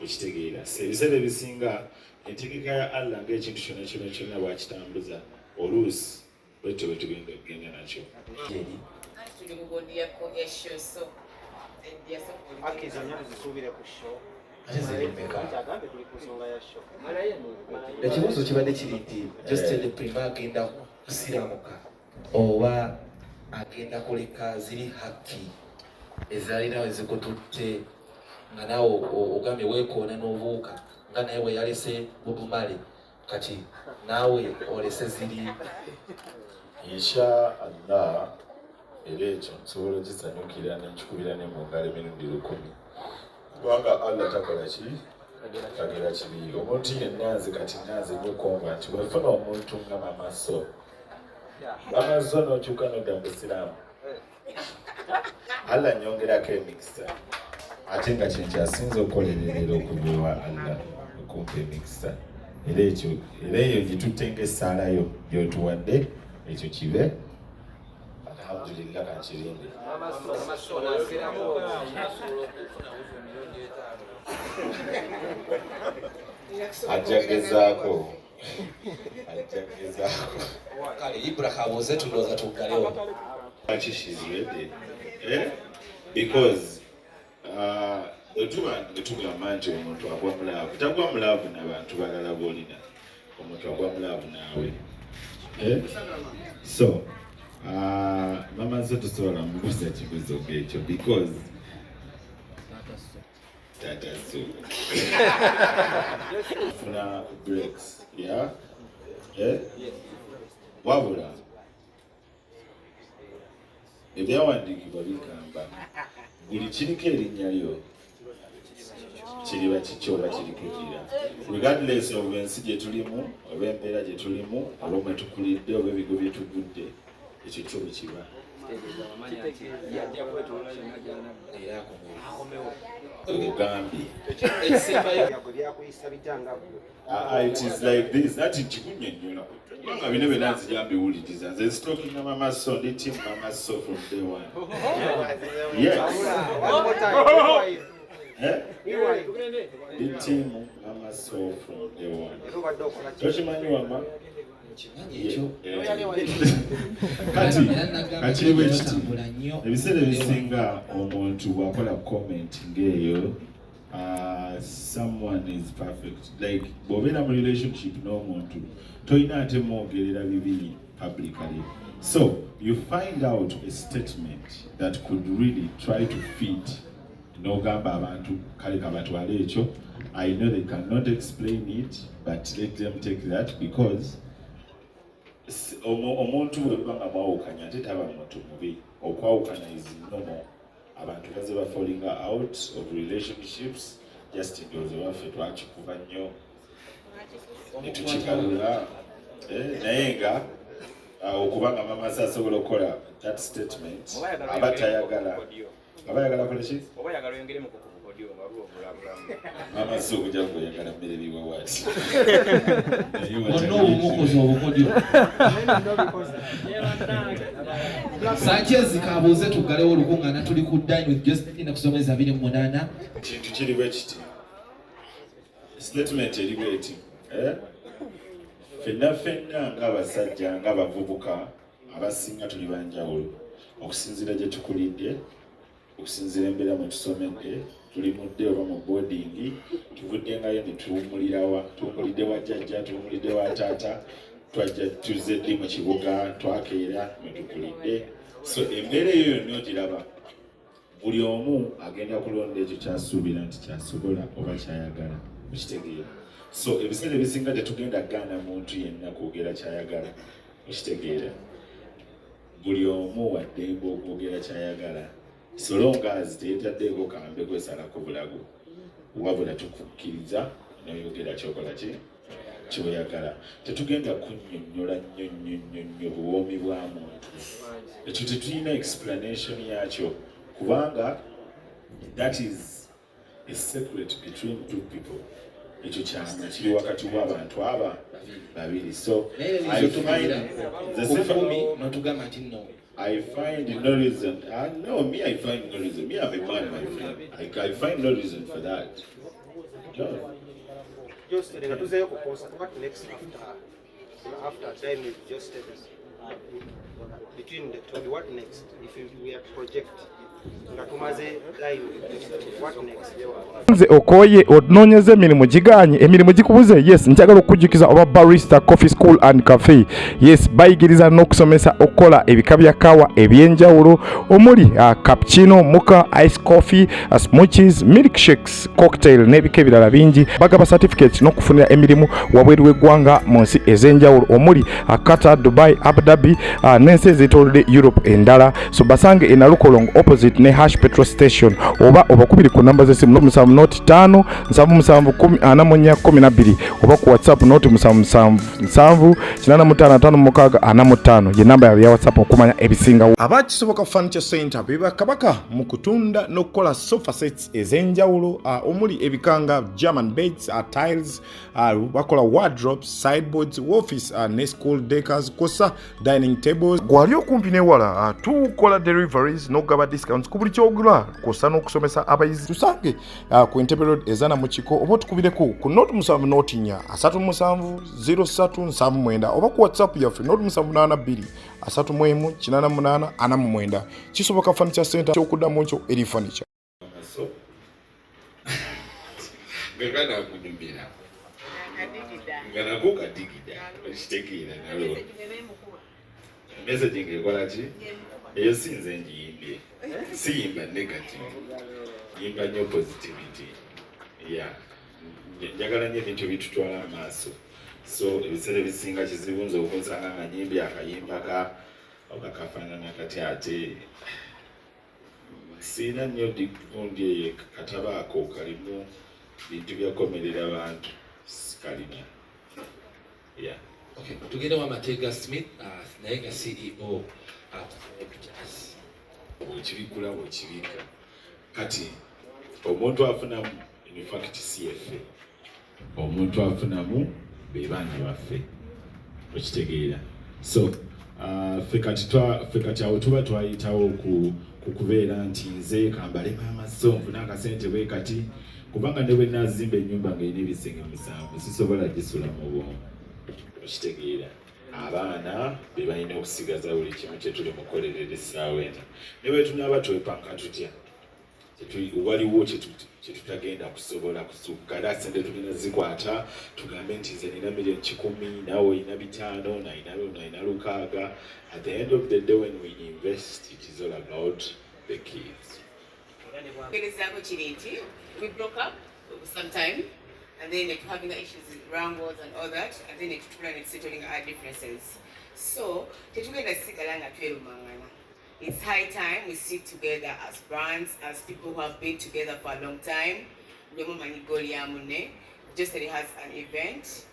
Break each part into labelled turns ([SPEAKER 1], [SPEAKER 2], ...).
[SPEAKER 1] Okitegeera? So ebiseera ebisinga entegeka ya Allah ng'ekintu kyonna kyonna kyonna bwakitambuza, oluusi bwetyo bwe tugenda okugenda nakyo.
[SPEAKER 2] Anti tuli ku gundi ya show, so
[SPEAKER 3] Akkiriza nnyo tuzisuubire ku show.
[SPEAKER 4] Ate ziri mmeka?
[SPEAKER 3] Anti agambye tuli ku nsonga ya show.
[SPEAKER 4] Ekibuuzo kibadde kiri nti Justin Prima agenda kusiramuka oba agenda kuleka ziri haki ezalina ezikututte, nga naawe ogambye weekoona n'obuuka, nga naye bwe yalese Bob Marley, kati naawe olese ziri?
[SPEAKER 1] Insha Allah, era ekyo nsobola okisanyukira nenkikubira ne mu ngalo emirundi 1000, kubanga Allah takola ki, tagera kibi. Omuntu yenna, nze kati nanze nyokonga nti bwefuna omuntu nga Mama So, Mama So, n'okyuka nodda mu busiraamu, Allah nyongerako emikisa, ate nga kyenkyasinza okukolerera okuva ewa Allah okumpa emikisa. Era ekyo, era eyo gitutte ng'essaalayo gyotuwadde, ekyo kibe alhamdulillah, kankirinde.
[SPEAKER 5] Mama So nasiramu nasobola okufuna wuzu emirundi 5.
[SPEAKER 1] Ajja gezaako, ajja gezaako.
[SPEAKER 4] Kale Ibra kabuuze, tulowooza tuggalewo.
[SPEAKER 1] Lwaki she's ready, eh? Because bwe tugamba nti omuntu agwa mu love, tagwa mu love n'abantu balala b'olina, omuntu agwa mu love naawe, eh? So Mama So tosobola mubuuza kibuuzo ng'ekyo because tata So funa breaks, yeah? Eh? Wabula ebyawandiikibwa bigamba buli kiriko erinnya lyo kiriba kikyo oba kirikugira, regardless of ensi gye tulimu oba embeera gye tulimu oba mwe tukulidde oba ebigo bye tugudde, ekyo kyo bwe kiba.
[SPEAKER 5] Kitegeeza wamanya nti yajja kwetolola yonna gy'anadda.
[SPEAKER 4] Era akomewo.
[SPEAKER 5] Akomewo.
[SPEAKER 1] Ogambye.
[SPEAKER 4] Ekisembayo.
[SPEAKER 3] Gwe byakuyisa bitya nga ggwe?
[SPEAKER 1] Ah, ah, it is like this, ati nkikunnyonnyola kubanga bino byonna nzija mbiwuliriza. Nze stalkinga Mama So, ndi team Mama So from day one, yes.
[SPEAKER 3] One more time, rewind.
[SPEAKER 1] Eh?
[SPEAKER 3] Rewind.
[SPEAKER 1] Ndi team Mama So from day one.
[SPEAKER 3] Era obadde okola ki?
[SPEAKER 1] Tokimanyi wama?
[SPEAKER 4] Kimanyi ekyo.
[SPEAKER 1] Kati
[SPEAKER 4] Era nagamba
[SPEAKER 1] kakiri bwe kiti,
[SPEAKER 4] batambula nnyo.
[SPEAKER 1] Ebiseera ebisinga omuntu bw'akola comment ng'eyo, someone is perfect, like bw'obeera mu relationship n'omuntu tolina ate mwogerera bibi publicly, so you find out a statement that could really try to fit n'ogamba abantu kale kabatwale ekyo. I know they cannot explain it, but let them take that because omuntu bwe buba nga mwawukanya, ate taba muntu mubi. Okwawukana is normal. Abantu baze ba falling out of relationships, just ndowooza baffe twakikuba nnyo ne tukigalula. Eh, naye nga okubanga Mama So asobola okukola that statement, aba tayagala, aba ayagala kola ki?
[SPEAKER 5] Oba yagala oyongeremu ku bukodyo nga bwo obulabulamu.
[SPEAKER 1] Mama So okujja kuyagala mmere biwawaati.
[SPEAKER 4] Bonna obumukozi obukodyo. Sanchez kabuuze, tuggalewo olukuŋŋaana. Tuli ku Dine with Josephine kusomeza 28.
[SPEAKER 1] Kintu kiri bwe kiti, statement eri bweti, eh? Ffenna ffenna ng'abasajja, ng'abavubuka, abasinga tuli banjawulo okusinziira gye tukulidde, okusinziira embeera mwe tusomedde, tuli mudde oba mu boarding, tuvuddengayo ne tuwummulirawa, tuwummulidde wa jjajja, tuwummulidde wa taata, twajja tuzze ddi mu kibuga, twakeera mwe tukulidde. So embeera eyo yonna ogiraba, buli omu agenda kulonda ekyo kyasuubira nti kyasobola oba kyayagala, okitegeera? So ebiseera ebisinga tetugenda kugaana muntu yenna kwogera kyayagala, okitegeera? Buli omu waddembe okwogera kyayagala so long as teyetaddeeko kambe kwesalako bulago, wabula tukukkiriza noyogera kyokola ki kyoyagala. Tetugenda kunnyonnyola nnyo nnyo nnyo nnyo buwoomi bwa muntu, ekyo tetulina explanation yakyo kubanga that is a secret between two people. Ekyo kyama kiri wakati w'abantu aba babiri. So I find the
[SPEAKER 4] Kumi n'otugamba nti nno
[SPEAKER 1] I find no reason. No, me, I find no reason. Me, I'm a man, my friend. I find no reason for that.
[SPEAKER 3] Geosteady, nga tuzeeyo ku concert, what next after time with Geosteady? Between the two, what next? If we are to project, nga tumaze time with Geosteady, what next?
[SPEAKER 6] Nze okooye onoonyeza emirimu giganye, emirimu gikubuze. Yes, njagala okukujjukiza oba Barista Coffee School and Cafe. Yes, bayigiriza n'okusomesa okukola ebika bya kawa ebyenjawulo omuli cappuccino, mocha, ice coffee, smoothies, milkshakes, cocktail n'ebika ebirala bingi. Bagaba certificates n'okufunira emirimu wabweru w'eggwanga mu nsi ez'enjawulo omuli Qatar, Dubai, Abu Dhabi n'ensi ezeetoolodde Europe endala. So basange e Nalukolongo opposite ne Hash petrol station, oba obakubiri ku namba z'essimu 0 75 77 10 44 12, oba ku WhatsApp 077 7 85 56 45 ye namba yaabwe ya WhatsApp okumanya ebisingawo. Abakisoboka Furniture Center be bakabaka mu kutunda n'okukola sofa sets ez'enjawulo, omuli ebikanga German beds, tiles, bakola wardrobes, sideboards, office ne school decors kwossa dining tables. Gwali okumpi newala, tukola deliveries n'okugaba discounts ku buli kyogula kwossa n'okusomesa abayizi. Tusange ku Entebbe Road ezana mu kiko, oba otukubireko ku 0 7 0 4 37 03 79, oba ku WhatsApp yaffe 0 7 8 2 31 88 49. Kisoboka Furniture Center, kyokuddamu nkyo eri furniture.
[SPEAKER 1] So nga kanakunyumira nga nako kadigida, okitegeera? Nalo messaging ekola ki? Eyo si nze ngiyimbye, siyimba negative, yimba nnyo positivity. Yeah, njagala nnyo ebintu ebitutwala mu maaso. So ebiseera ebisinga kizibu nze okunsanga nga nyimbye akayimba ka oba kafaanana kati, ate siina nnyo gundi eyo katabaako kalimu bintu byakomerera bantu sikalina, yeah.
[SPEAKER 4] Okay, tugende wa Matega Smith, naye nga CEO at Jazz.
[SPEAKER 1] Bwekibikula bwekibika kati omuntu afunamu, in fact si yeffe omuntu afunamu, be baana baffe, okitegeera? So ffe kati awo tuba twayitawo ku kubeera nti nze kambale maama, so nfune akasente bwe kati, kubanga ne bwe nazimba ennyumba ng'erina ebisenge 7 sisobola gisula mu bwomu, okitegeera? Abaana be balina okusigaza buli kimu kye tuli mukolerera essaawa eno. Ne bwe tunaaba twepanka tutya, waliwo kyetutagenda kusobola kusukka. Era sente tugenda zikwata tugambe nti nze nina miliyoni 100, naawe olina 500, nalina 6. At the end of the day, when we invest, it is all about the kids.
[SPEAKER 2] Gerezaako kiri nti we broke up sometime and then like having the issues with wrangles and all that, and then netutula ne settling our differences. So tetugenda sigala nga twerumangana. It's high time we sit together as brands, as people who have been together for a long time. Buli omu omanyi goal ya munne. Geosteady has an event,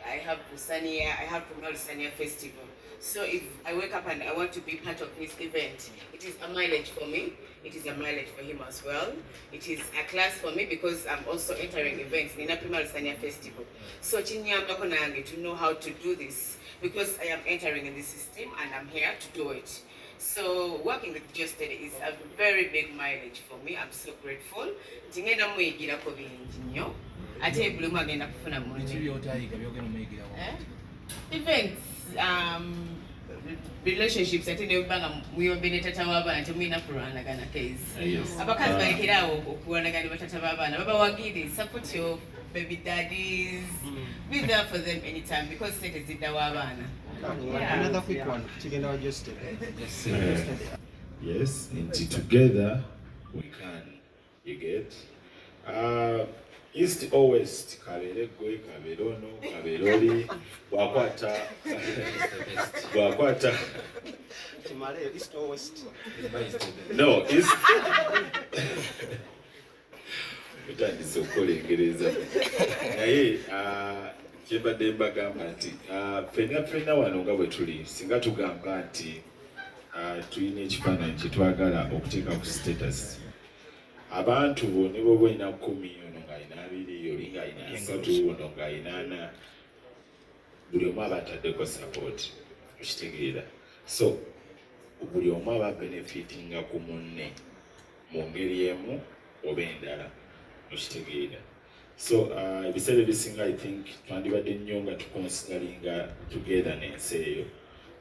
[SPEAKER 2] I have Lusania, I have Premier Lusania Festival. So if I wake up and I want to be part of his event, it is a mileage for me. It is a mileage for him as well. It is a class for me because I'm also entering events in Premier Lusania Festival. So chinyambako nange to know how to do this because I am entering in the system and I'm here to do it. So working with Geosteady is a very big mileage for me. I'm so grateful. Nti ngenda muyigirako bingi nnyo. Ate buli omu agenda kufuna
[SPEAKER 5] Biki
[SPEAKER 2] munne.
[SPEAKER 5] Byotayiga byogenda omuyigirawo?
[SPEAKER 2] Eh? Events, relationships, ate nebanga muyombe ne tata w'abaana temulina kulwanagana case. Abakazi balekerawo okulwanagana ne batata b'abaana, babawagire, support your baby daddies, be there for them anytime because sente ziddawo abaana. Yeah.
[SPEAKER 3] Another quick one. Kigenda wa Geosteady.
[SPEAKER 1] Yes, nti together we can. You get? East or west, kabeere gwe, kabeere ono, kabeere oli, bwakwata
[SPEAKER 3] Kimale, east or west?
[SPEAKER 1] No, east. Otandise okukola engereza. Naye kyembadde mbagamba nti ffenna ffenna wano nga bwe tuli, singa tugamba nti tulina ekifaananyi kye twagala okuteeka ku status, abantu bo ne bwoba olina 10, ono ng'alina 20, oli ng'alina 30, ono ng'alina 40, buli omu aba ataddeko support, okitegeera? So buli omu aba benefitinga ku munne mu ngeri emu oba endala, okitegeera? So ebiseera ebisinga, I think twandibadde nnyo nga tuconsideringa togetherness eyo.